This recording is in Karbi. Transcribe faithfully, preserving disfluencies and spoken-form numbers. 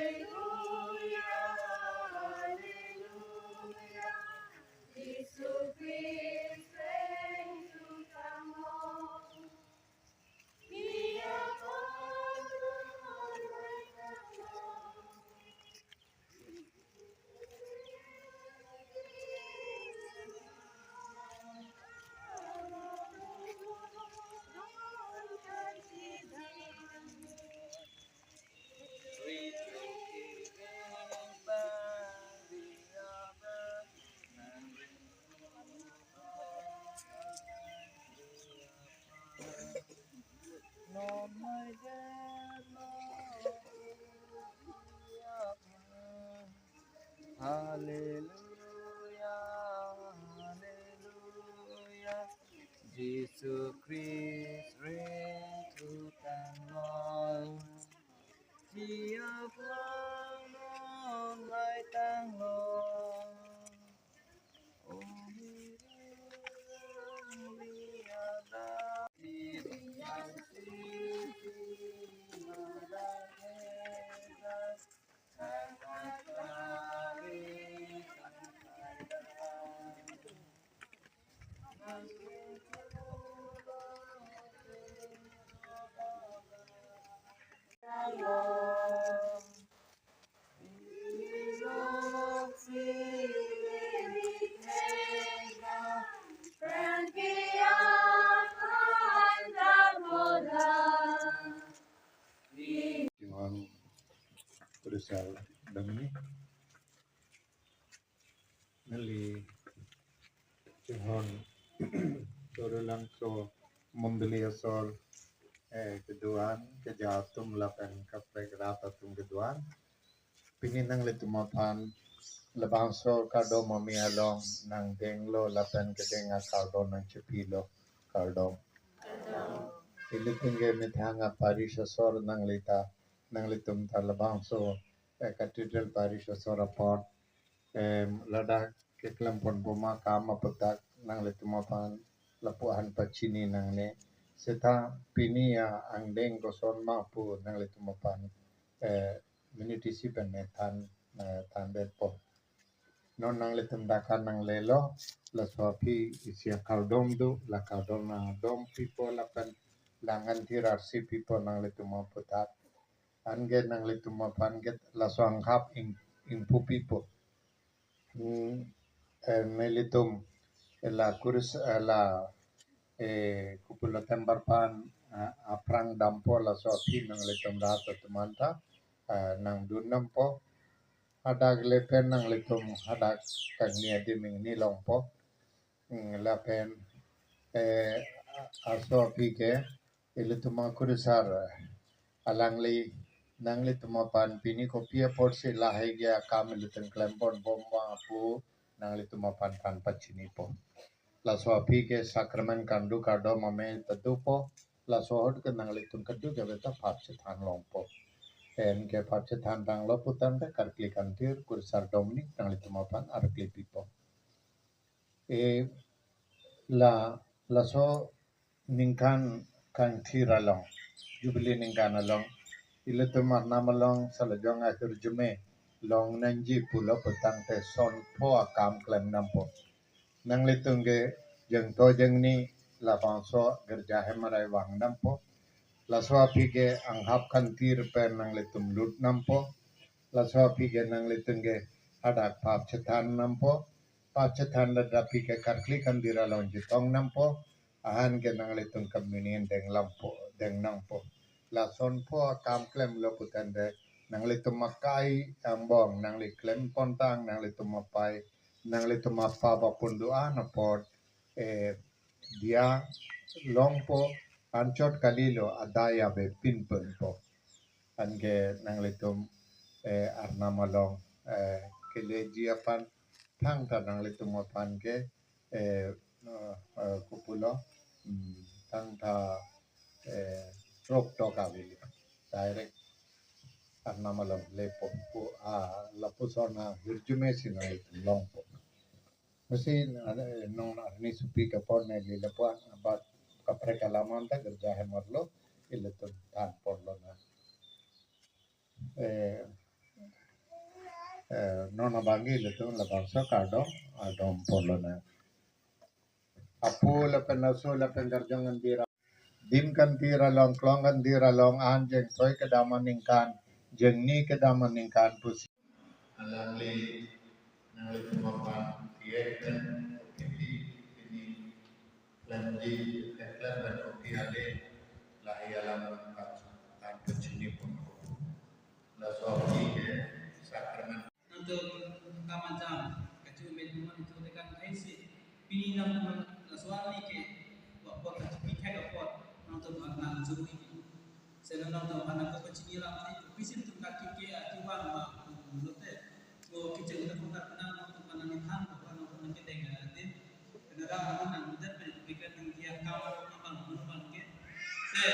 Hallelujah, hallelujah. Jesus is reign to come on. Hallelujah, hallelujah. Jesus Christ reign to come on. Dia pulang non hai tang long. Chinghon Kurusar Dominic. Neli chinghon Toru Langso Mondoli asor, eh, kedo-an, keja atum lapen kaprek rat atum kedo-an. Pini nanglitum aphan labangso kardom amei along nangdenglo lapen kedeng akardom nangchipilo, kardom. Ilitum ke methang a-parish asor nanglita, nanglitum ta labangso, eh, Cathedral Parish asor apot, em, ladak keklem ponbom akam aputhak nanglitum aphan lapu-an pachini nangne. Seta pini a-angdeng koson ma pu nanglitum aphan, eh, minute isi pen ne than, eh, thandetpo. Non nanglitum dak an nanglelo, laso aphi isi akardom do, la kardom nangdom pipo lapen la nganthi rarsi pipo nanglitum aputhak. Anke nanglitum aphan ke laso anghap ing, ingpu pipo. Hmm, eh, nelitum, eh, la kurus, eh, la, eh, kupulo tembar pan, eh, aphrang dampo laso aphi nanglitum rat atum anta, eh, nangdun dampo. Hadak le pen nanglitum hadak kangni adim ingni longpo. Hmm, lapen, eh, a-, laso aphi ke ilitum akurusar alangli nanglitum aphan pini kopi apotsi lahai ke akam ilitum klem ponbom ma pu nanglitum aphan than pachinipo. Laso aphi ke sakramen kangduk kardom amei ta dopo, laso ahut ke nanglitum kadokave ta phap chethan longpo. Anke phap chethan tanglo pu tangte karkli kanthir Kurusar Dominic nanglitum aphan arkli pipo. E la, laso ningkan kangthir along, Jubilee ningkan along, ilitum Arnam along salajong ahirjume long nangji pulo pu tangte sonpho akam klem dampo. Nanglitum ke jengto jengni labangso girja hem arai vang dampo. Laso aphi ke anghap kangthir pen nanglitum lut dampo. Laso aphi ke nanglitum ke hadak phap chethan dampo. Phap chethan ladak aphi ke karkli kanthir along chetong dampo. Ahan ke nanglitum communion deng lampo, deng nangpo. Lason pho akam klemlo pu tangte, nanglitum akai angbong nangli klem pontang, nanglitum apai, nanglitum apap apun do-an apot, eh, diya longpo, anchot kalilo, adai ave pinpon po. Anke nanglitum, eh, Arnam along, eh, keleji aphan, thangta nanglitum aphan ke, eh, eh, eh, kopulo, hmm, thangta, eh, rok tok avelo. Direct Arnam along lepo pu, ah, lapuson ahirjume si nanglitum longpo. Masi, eh, non arni supi kapon neli lapuan, abat kaprek alam anta girja hem arlo, ilitum than ponlonang. Eh, eh, non abangke ilitum labangso kardom, adom ponlonang. Apo lapen aso lapen karjong andir, dim kandir along, klong kandir along, an jeng soi kedam aningkan, jeng ni kedam aningkan pusi. Alangli nanglitum aphan tiek pen O T P ini klemji, klem pen O T P ale lahei alam nangkan, kan pachini pon. Laso O T P ke sakramen. Nangtum kam ajam kachimen mon itu tekan kaisi. Pini nangtum laso arni ke apot kachipi thek apot nangtum nang juri. Seno nangtum aphan nangkapachini alam si, pisi nangtum kaki ke akiwan ma lote. Ko kicheng ta kongkar penang nangtum aphan nangthan, aphan nangtum nangkedeng ate. Penara aman nang mudat pen bikan nang dia kam abang nang abang ke. Se